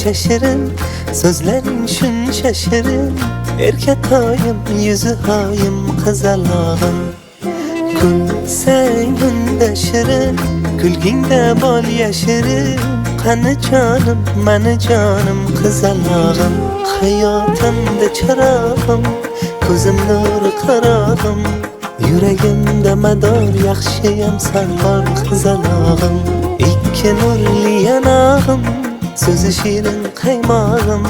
Shuncha shirin, so'zlaring shuncha shirin. Erkatoyim, yuzi oyim, qizalog'im. Kulsang unda shirin, kulgingda bol yashirin. Qani jonim, mani jonim, qizalog'im. Hayotimda chirog'im, ko'zim nuri qarog'im. Yuragimda mador, yaxshiyam san bor, qizalog'im. Ikki nurli yanog'im, so'zi shirin qaymog'im.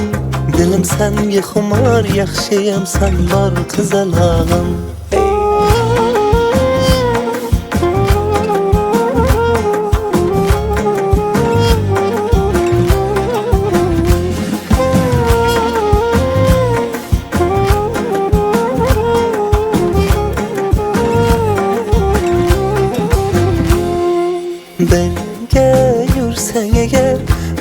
Dilim sanga xumor, yaxshiyam san bor, qizalog'im. Birga yursang agar,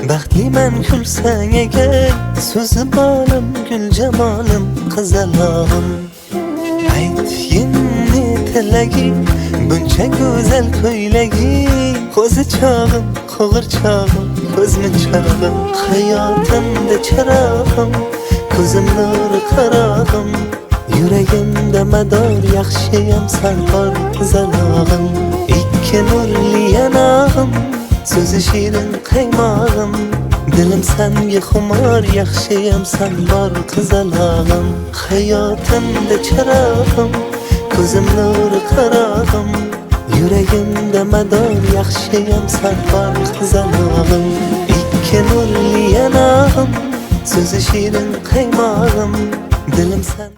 baxtliman kulsang agar. So'zi bolim, gul jamolim, qizalog'im. Aytgin ne tilaging, buncha go'zal ko'ylaging. Qo'zichog'im, qo'g'irchog'im, ko'zmunchog'im. Hayotimda chirog'im, ko'zim nuri qarog'im. Yuragimda mador, yaxshiyam san bor, qizalog'im. Ikki nurli yanog'im, so'zi shirin qaymog'im. Dilim sanga xumor, yaxshiyam san bor, qizalog'im. Hayotimda chirog'im, ko'zim nuri qarog'im. Yuragimda mador, yaxshiyam san bor, qizalog'im. Ikki nurli yanog'im, so'zi shirin qaymog'im. Dilim san.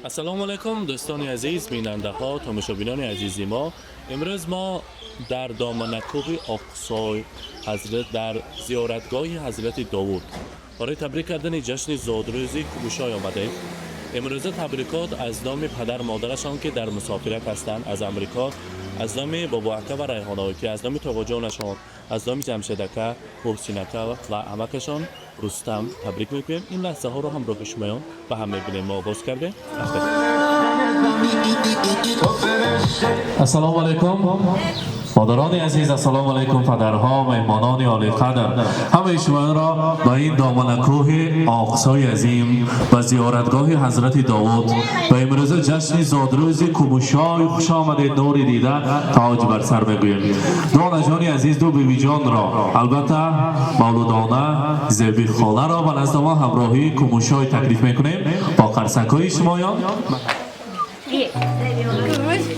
Ассалому алайкум, дӯстони азиз, бинандаҳо, тамошобинони азизи мо. Имрӯз мо дар доманакӯҳи Оқсой, ҳазрат дар зиёратгоҳи ҳазрати Довуд барои табрик кардани ҷашни зодрӯзи Кумушой омадем. Имрӯза табрикот аз номи падар модарашон, ки дар мусофират ҳастанд аз Амрико, аз номи бобоака ва Райҳоноки, аз номи тоғоҷонашон, аз номи Ҷамшедака, Муҳсинака ва амакашон Рустам табрик мекунем. Ин лаҳзаҳоро ҳамроҳи шумоён ба ҳам мебинем. Мо оғоз кардем. Ассалому алайкум, модарони азиз, ассалому алайкум, падарҳо, меҳмонони олиқадр. Ҳамаи шуморо ба ин доманакӯҳи Оқсои азим, ба зиёратгоҳи ҳазрати Довуд, ба имрӯза ҷашни зодрӯзи Кумушой хуш омадед, нури дида, тоҷ бар сар мегӯем. Ду онаҷони азиз, ду бибиҷонро, албатта Мавлудона, Зеби холаро ба назди мо ҳамроҳии Кумушой таклиф мекунем бо қарсакҳои шумоён.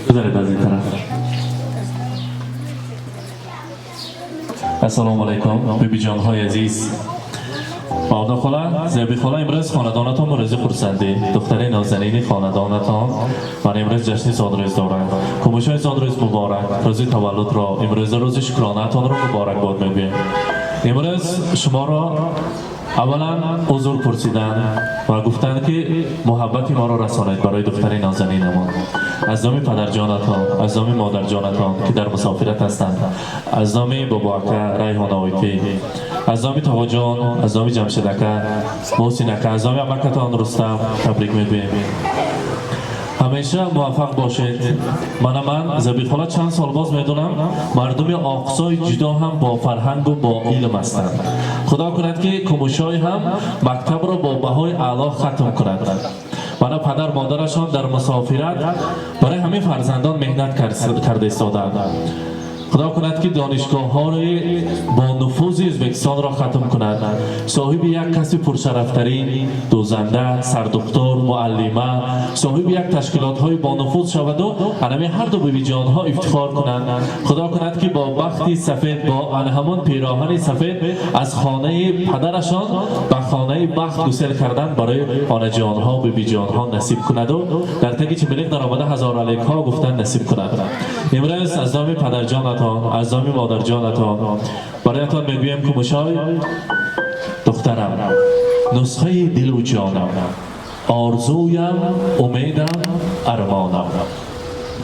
Гузаред аз ин тараф. Ассалому алайкум, бибиҷонҳои азиз. Мавлуда хола, Зеби хола, имрӯз хонадонатон рӯзи хурсандӣ. Духтари нозанини хонадонатон ман имрӯз ҷашни зодрӯз доранд. Кумушои, зодрӯз муборак! Рӯзи таваллудро, имрӯза рӯзи шукронаатонро муборакбод мегӯем. Имрӯз шуморо аввалан узр пурсиданд ва гуфтанд, ки муҳаббати моро расонед барои духтари нозанинамон. Аз номи падарҷонатон, аз номи модарҷонатон, ки дар мусофират ҳастанд, аз номи бобоака, Райҳоноитӣ, аз номи тоғоҷон, аз номи Ҷамшедака, Муҳсинака, аз номи амакатон Рустам табрик мегӯем. Ҳамеша муваффақ бошед. Мана ман Забихола чанд сол боз медонам, мардуми Оқсой ҷудо ҳам бо фарҳангу бо илм ҳастанд. Худо кунад, ки Кумушой ҳам мактабро бо баҳои аъло хатм кунад. Мана падар модарашон дар мусофират барои ҳамин фарзандон меҳнат карда истодаанд. Худо кунад, ки донишгоҳҳои бо нуфузи Ӯзбекистонро хатм кунад, соҳиби як касби пуршарафтарин, дӯзанда, сардухтур, муаллима, соҳиби як ташкилотҳои бонуфуз шаваду анами ҳарду бибиҷонҳо ифтихор кунанд. Худо кунад, ки бо бахти сафед, бо ҳамон пироҳани сафед аз хонаи падарашон ба хонаи бахт гусел кардан барои онаҷонҳо, бибиҷонҳо насиб кунаду дар таги чимилиқ даромада ҳазор алейкҳо гуфтан насиб кунад. Имрӯз аз номи падарҷонатон, аз номи модарҷонатон бароятон мегӯем: Кумушой, духтарам, нусхаи дилу ҷонам, орзуям, умедам, армонам,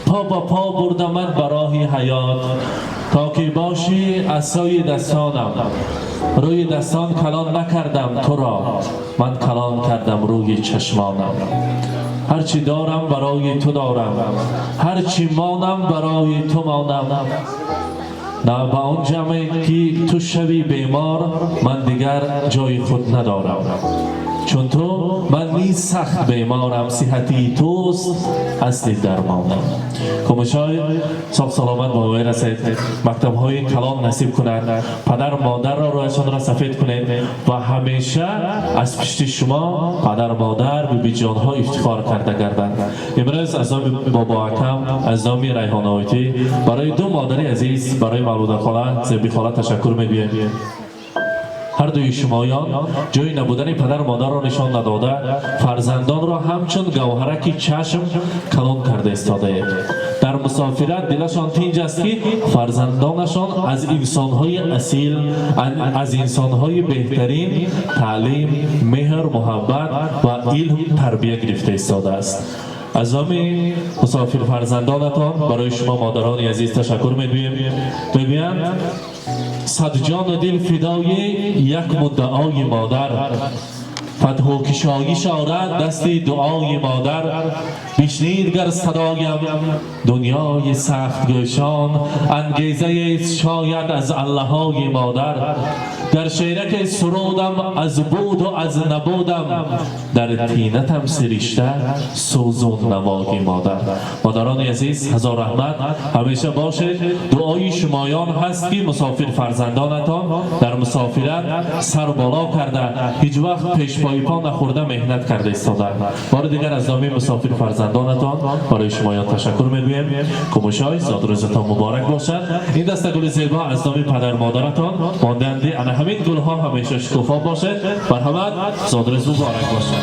по ба по бурдамат ба роҳи ҳаёт, то ки бошӣ асои дастонам. Рӯи дастон калон накардам туро, ман калон кардам рӯи чашмонам. Ҳарчи дорам, барои ту дорам, ҳарчи монам, барои ту монам. Ба он ҷамъе ки ту шави бемор, ман дигар ҷои худ надорам, чун ту ман низ сахт беморам, сиҳатии туст асли дармонам. Кумушой соғ саломат ба вой расед, мактабҳои калон насиб кунад, падар модарро рӯяшонро сафед кунед ва ҳамеша аз пишти шумо падар модар, бибиҷонҳо ифтихор карда гарданд. Имрӯз аз номи бобоакам, аз номи Райҳонаойтӣ барои ду модари азиз, барои Мавлудахола, Зебихола ташаккур мегӯем. Ҳар дуи шумоён ҷои набудани падар модарро нишон надода, фарзандонро ҳамчун гавҳараки чашм калон карда истодаед. Дар мусофират дилашон тинҷ аст, ки фарзандонашон аз инсонҳои асил, аз инсонҳои беҳтарин таълим, меҳр, муҳаббат ва илм тарбия гирифта истодааст. Аз номи мусофир фарзандонатон барои шумо, модарони азиз, ташаккур мегӯем. Мегӯянд: сад ҷону дил фидои як муддаои модар, фатҳу кишоиш орад дасти дуои модар. Бишнид гар садоям дунёи сахтгӯшон, ангезае шояд аз аллаҳои модар. Дар шераки сурудам аз буду аз набудам, дар тинатам сиришта сӯзу навои модар. Модарони азиз, ҳазор раҳмат, ҳамеша бошед. Дуои шумоён ҳаст, ки мусофир фарзандонатон дар мусофират сар боло карда, ҳеҷ вақт пешпои по нахӯрда меҳнат карда истодаанд. Бори дигар аз номи мусофир фарзандонатон барои шумоён ташаккур мегӯем. Кумушой, зодрӯзатон муборак бошад. Ин дастагули зебо аз номи падар модаратон, монданди ана ҳамин гулҳо ҳамеша шукуфо бошед. Марҳамат, зодрӯз муборак бошад.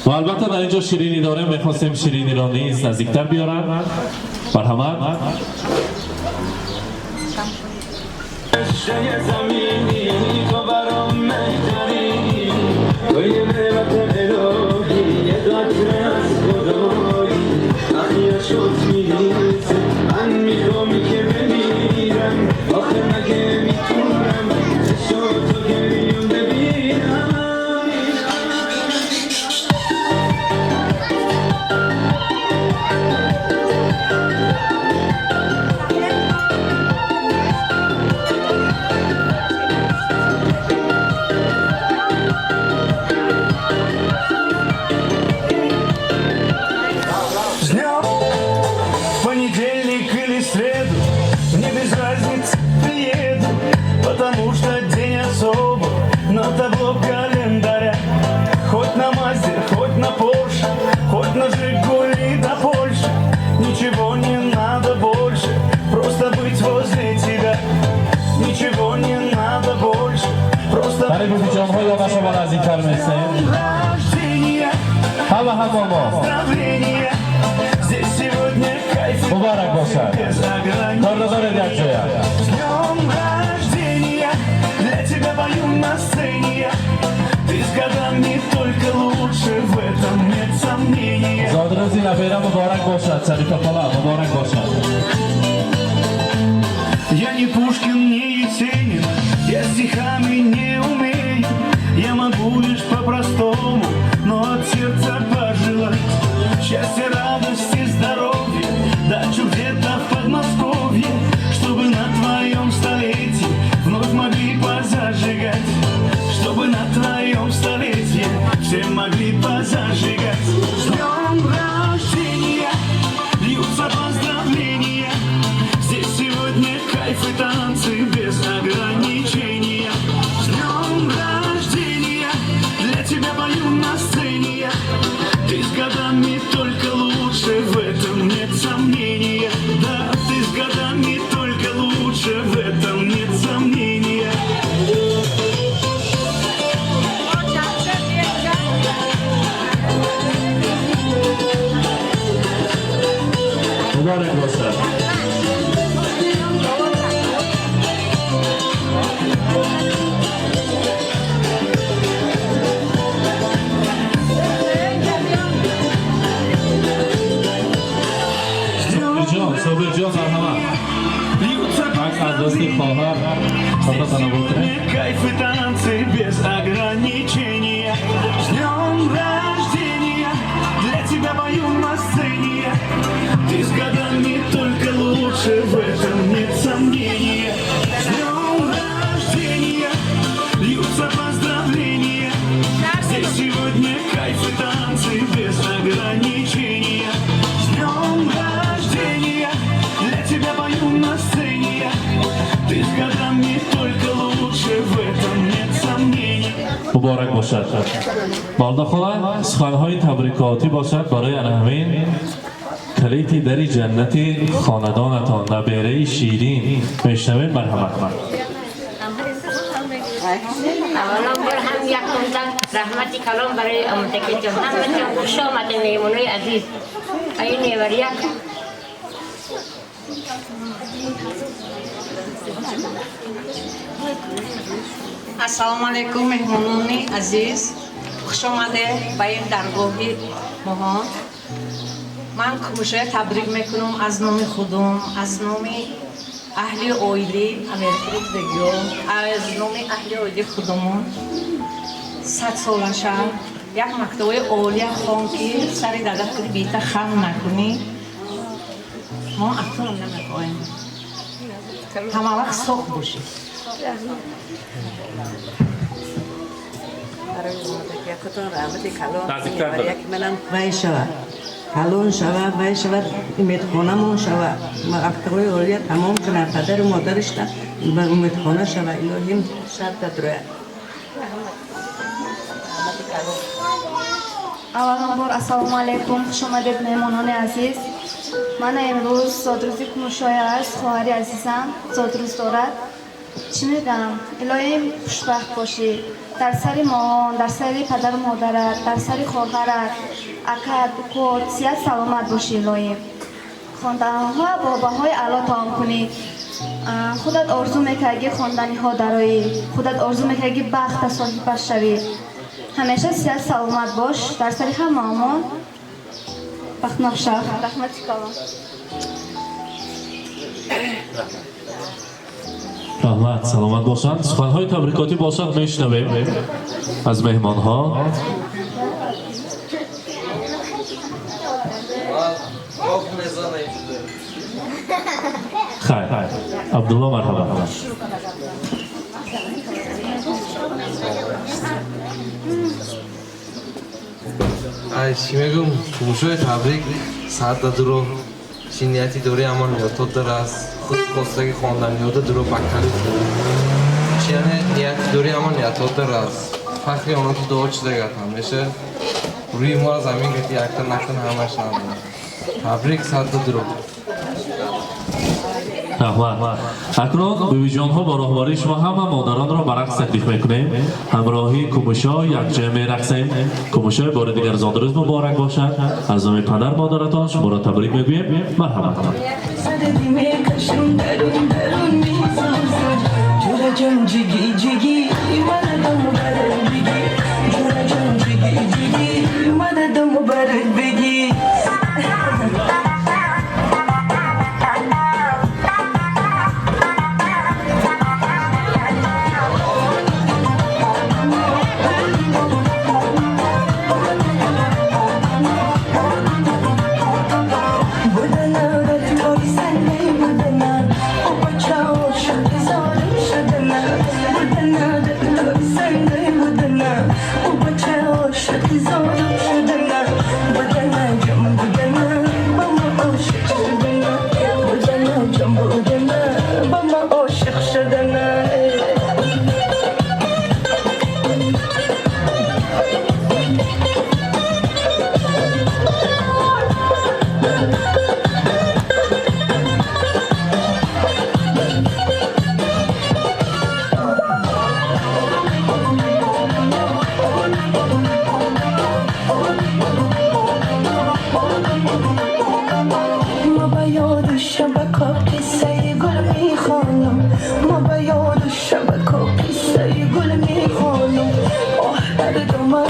Ва албатта дар инҷо ширинӣ дорем, мехостем шириниро низ наздиктар биёранд. Марҳамат. زمینی تو برام مهتری، تو یه نعمت الهی، یه قطره از خدایی. اخیاشت میریزه، من میخوامی که بمیرم، آخه مگه میتونم چشاتو گریون ببینم؟ С днем, в понедельник или среду, мне без разницы, приеду, потому что день особо на табло календаря. Хоть на Мазде, хоть на Порше, хоть на Жигули до Польши, ничего не надо больше, просто быть возле тебя. Ничего не надо больше, просто Барои быть бибиҷонҳо ёдашо ба наздиктар месем. рождения, Ҳама ҳамо мо. поздравления. Здесь сегодня кайф и Муборак бошад. без ограничений. Кор надоред якҷоя. С днем рождения, для тебя пою на сцене я. Ты с годами только лучше, в этом нет сомнения. Зодрӯзи набера муборак бошад, Шарифа хола, муборак бошад. Я не Пушкин, не Есенин, я стихами не умею. Я могу лишь по-простому, но от сердца пожелать счастья, радости, здоровья, дачу где-то в Подмосковье, чтобы на твоем столетии вновь могли позажигать, чтобы на твоем столетии все могли позажигать. С днем рождения, льются поздравления. Здесь сегодня кайф и танцы без ограничения. С днем рождения, для тебя пою на сцене я. Ты с годами только лучше, в этом нет сомнения. Да, ты с годами только лучше, в этом нет сомнения. Муборак бошад. Собирҷон, Собирҷон, марҳамат. Льются Як аз дасти хоҳар хата танаввул кунед. кайф и танцы без ограничения. С днем рождения. лучше, в этом нет сомнения. С днем рождения, льются поздравления. Здесь сегодня кайф и танцы без ограничения. С днем рождения, для тебя пою на сцене я. Ты с годами только лучше, в этом нет сомнений. Муборак бошад. Малда хола, суханҳои табрикотӣ бошад барои ана ҳамин калити дари ҷаннати хонадонатон, набераи ширин, мешнавем. Марҳамат. Аввалан бор ҳам як кундан раҳмати калон барои омадагитон. Ҳаматон хуш омадед, меҳмонои азиз. Ай неваряк. Ассалому алайкум, меҳмонони азиз, хуш омадед ба ин даргоҳи моҳон. Ман Кумушоя табрик мекунам аз номи худум, аз номи аҳли оили Америкаи, аз номи аҳли оили худумон. 100 сола шав, як мактабои олия хон, ки сари дадат куди бита хам накунӣ. Мо акнун намехоҳем, ҳама вақт соқ бошӣ. Барои омодагиякутон раҳмати калон. Яки манам вай шавад, калон шавад, вай шавад, умедхонамон шавад, мактабҳои олия тамом кунад, падару модарашта ба умедхона шавад. Илоҳим, шаб рояд. Авваланбор, ассалому алайкум, хуш омадед, меҳмонони азиз. Мана имрӯз зодрӯзи Кумушоя аст, хоҳари азизам зодрӯз дорад. Чӣ мегӯям, илоҳим, хушбахт бошӣ, дар сари моҳон, дар сари падару модарат, дар сари хоҳарат, акат, укот сиҳат саломат бошӣ. Илоҳим, хонданиҳо бо баҳои аъло тамом кунӣ. Худат орзу мекардӣ хонданиҳо дароӣ, худат орзу мекардӣ бахта соҳиба шавӣ. Ҳамеша сиҳат саломат бош, дар сари ҳамаамон бахтнок шав. Раҳмати калон. Раҳмат, саломат бошанд. Суханҳои табрикотӣ бошад, мешунавем аз меҳмонҳо. Хайр, Абдулло, марҳабат. Ай, чӣ мегӯм, Кумушои табрик, саат дуро чӣ нияти дорӣ, ҳамон ниётот дараст. Худ хостаги хонданиёда дуро бакалит чи яъне нияти дорӣ, ҳамон ниятот дараст. Фахри оноту дуо чизагат ҳамеша рӯи моро замин гати якта накун, ҳамаш надорад. Табрик, саат дуро. Раҳмат. Акнун, бибиҷонҳо, бо роҳбарии шумо ҳама модаронро ба рақс таклиф мекунем. Ҳамроҳии Кумушо якҷоя мерақсем. Кумушои, бори дигар зодрӯз муборак бошад. Аз номи падар модаратон шуморо табрик мегӯем. Марҳамат. мекашам, дарун дарун месӯзам. Ҷураҷон, ҷиги ҷиги, мададам мубарак бигӣ. Ҷураҷон, ҷиги ҷиги, мададам мубарак бигӣ. Ма ба ёду шабако қиссаи гул мехонам, ма ба ёду шабако қиссаи гул мехонам. Оҳ, дардума.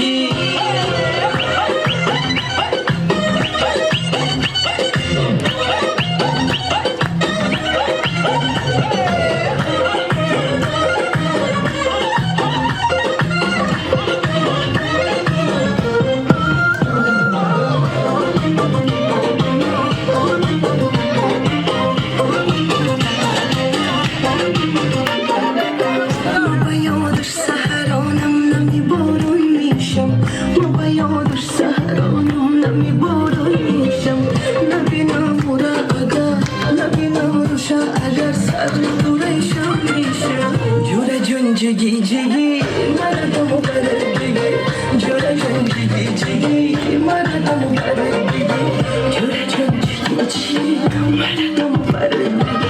Агар сари ту решам мешам. Ҷура ҷон, ҷиги ҷиги, мара даму барад биги. Ҷура ҷон, ҷиги ҷиги, мара даму барад биги. Ҷура ҷон, ҷиги ҷиги, мара даму барад биги.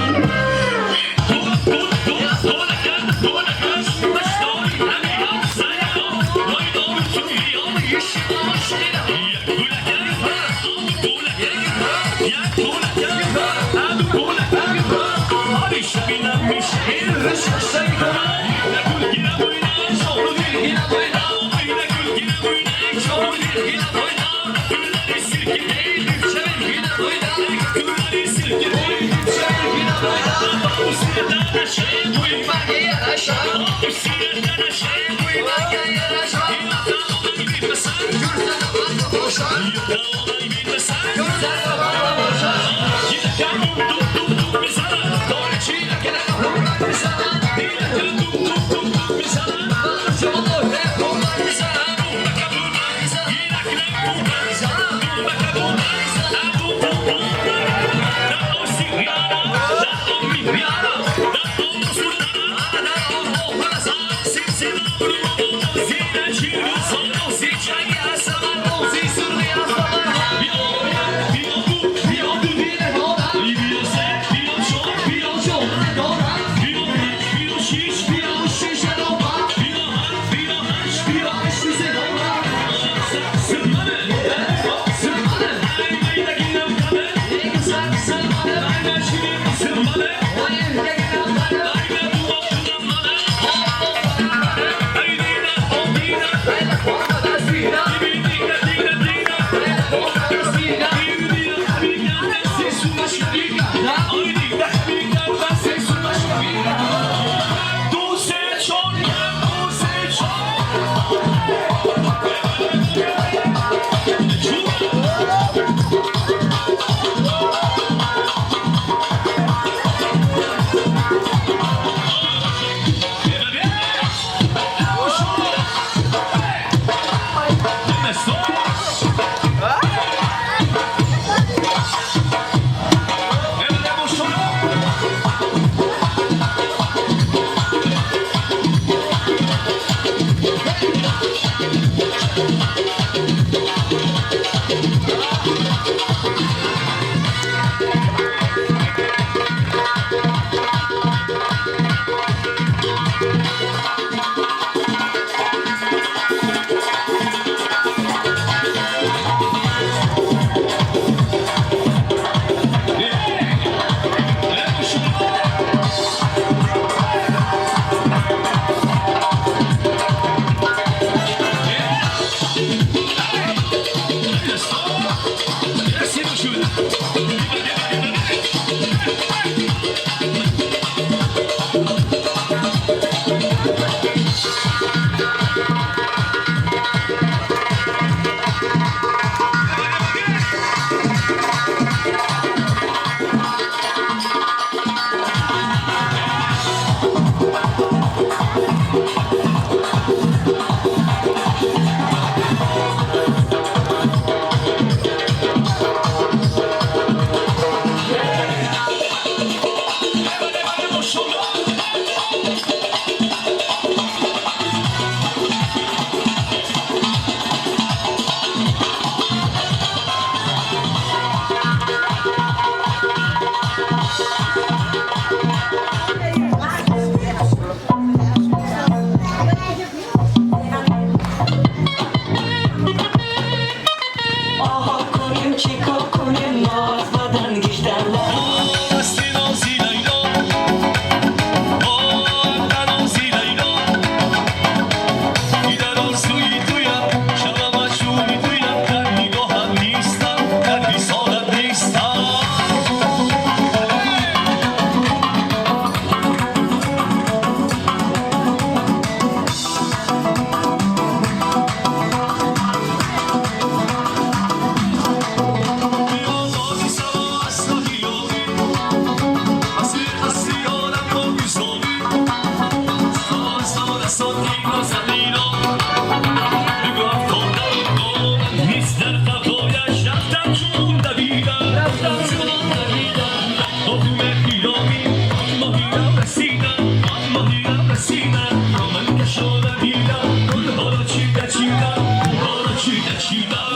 رسیدم، آن ماهیرم رسیدم، تا من کشانم دیدم، گلها را چیده چیدم، گلها را چیده چیدم.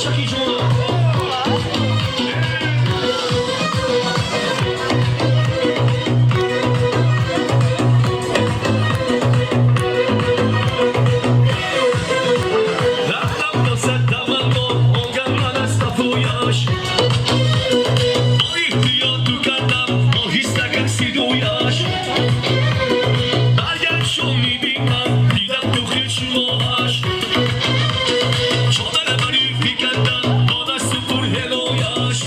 شکی جونم. رفتم تا صد تمنا، آگم من از قفایش. با احتیاط تو کردم، آهسته رقصیدویش. برگشت میبینم، دیدم تو خیل شماهش. چادر بریفی کردم، با دست پر هلایش.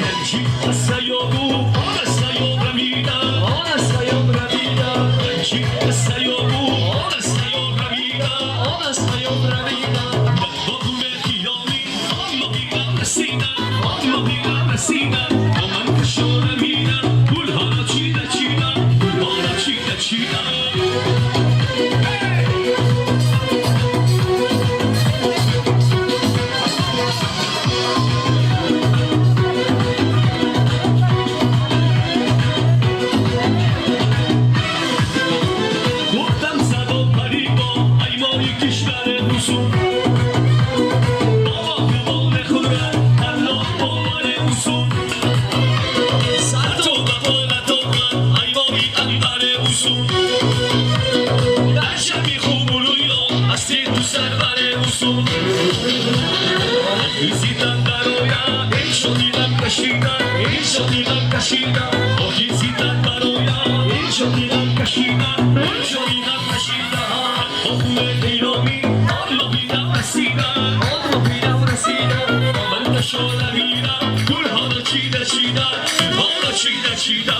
نجیب از سیابو، آن از سیاب رمیدم، آن از سیاب رمیدم. نجیب از سیابو، آن از سیاب رمیدم، آن از سیاب رمیدم. با غم خیالی، آن ماهیرم رسیدم، آن ماهیرم رسیدم. با من کشانم میدم، گلها را چیده چیدم، گلها را چیده چیدم. گفتم صدا پریبا، ای مای کشور رسوم. بابا گمان خود را الله باور اصول. سر تو بقالت آمد، ای مای انبر اصول. در شبی خوب و رویا، هستی تو سرور اصول. آهیزیدن برایم، این شدیدم کشیدم، این شدیدم کشیدم. آهیزیدن برایم، این شدیدم کشیدم، این شدیدم کشیدم. با خون ایرامی، آن ماهیرم رسیدم، آن ماهیرم رسیدم. من کشانم میرم، گلها را چیده چیدم، گلها را چیده چیدم.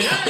Hey!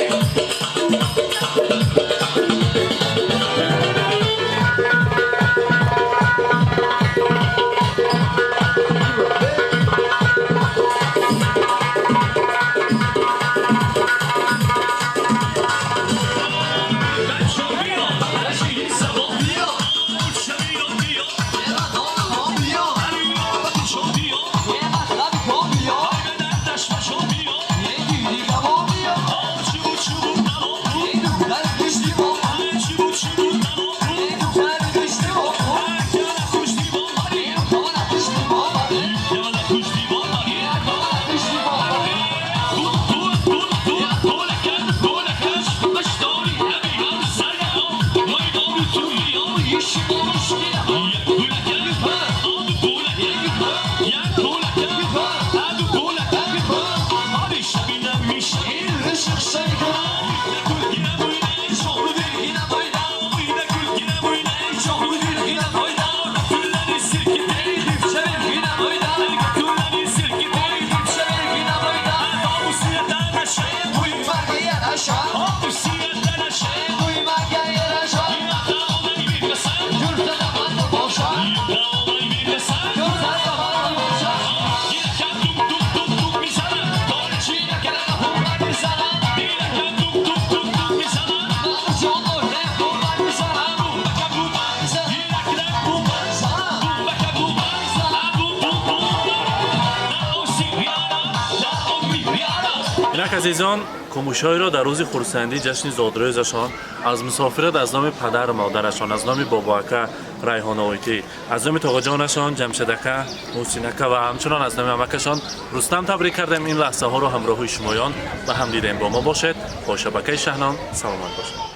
Инак, азизон, Кумушойро дар рӯзи хурсандӣ, ҷашни зодрӯзашон, аз мусофират аз номи падару модарашон, аз номи бобоака Райҳоновитӣ, аз номи тоғоҷонашон Ҷамшедака, Муҳсинака ва ҳамчунон аз номи амакашон Рустам табрик кардем. Ин лаҳзаҳоро ҳамроҳи шумоён ба ҳам дидем. Бо мо бошед, бо шабакаи Шаҳнон. Саломат бошед.